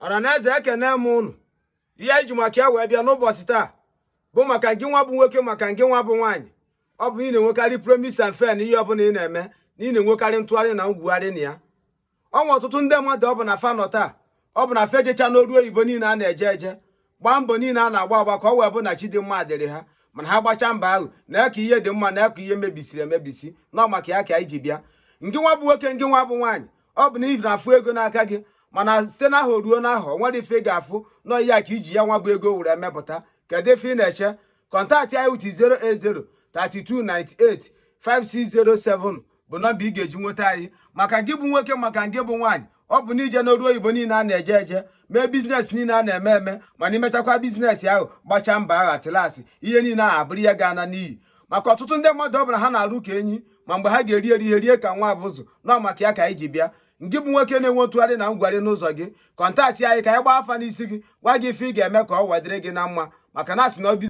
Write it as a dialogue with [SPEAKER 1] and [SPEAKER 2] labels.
[SPEAKER 1] Ọra na eze, ekene m ụnụ. Ihe anyị ji maka ya wee bịa n'ụbọchị taa bụ maka ngị nwa bụ nwoke, maka ngị nwa bụ nwaanyị. Ọ bụ ị na-enwekarị promise and fail na ihe ọbụla ị na-eme, na ị na-enwekarị ntụgharị na ngwugharị na ya. Ọnwa ọtụtụ ndị mmadụ, ọ bụ na fa nọ taa, ọ bụ na fa ejecha n'oru oyibo niile a na-eje eje, gbaa mbọ niile a na-agba agba ka ọ wee bụ na chi dị mma dịrị ha. Mana ha gbachaa mbọ ahụ, na ka ihe dị mma, na ka ihe mebisiri emebisi. Nọ maka ya ka anyị ji bịa. Ngị nwa bụ nwoke, ngị nwa bụ nwaanyị, ọ bụ na ị na-afụ ego n'aka gị, mana site n'ahụ ruo n'ahụ, o nwere ife ị ga-afụ nọ ihe a ka iji ya nwa bụ ego were emepụta. Kedu ife ị na-eche? Contact anyị with 080 3298 5607 bụ nọmba ị ga-eji nweta anyị. Maka ngị bụ nwoke, maka ngị bụ nwaanyị, ọ bụ na ije n'oru oyibo niile a na-eje eje, mee business niile a na-eme eme, mana imechakwa business ahụ, gbachaa mbọ ahụ, atịlasị ihe niile ahụ abụrụ ihe ga-ana n'iyi. Maka ọtụtụ ndị mmadụ, ọ bụla ha na-arụ ka enyi, ma mgbe ha ga-eri eri ihe rie ka nwa abụzụ. Nọ maka ya ka anyị ji bịa. Ngị bụ nwoke na-enwe ntụgharị na ngwugharị n'ụzọ gị, contact anyị ka anyị gbaa afa n'isi gị, gwa gị ife ị ga-eme ka ọ wedịrị gị na mma, maka na asị na obi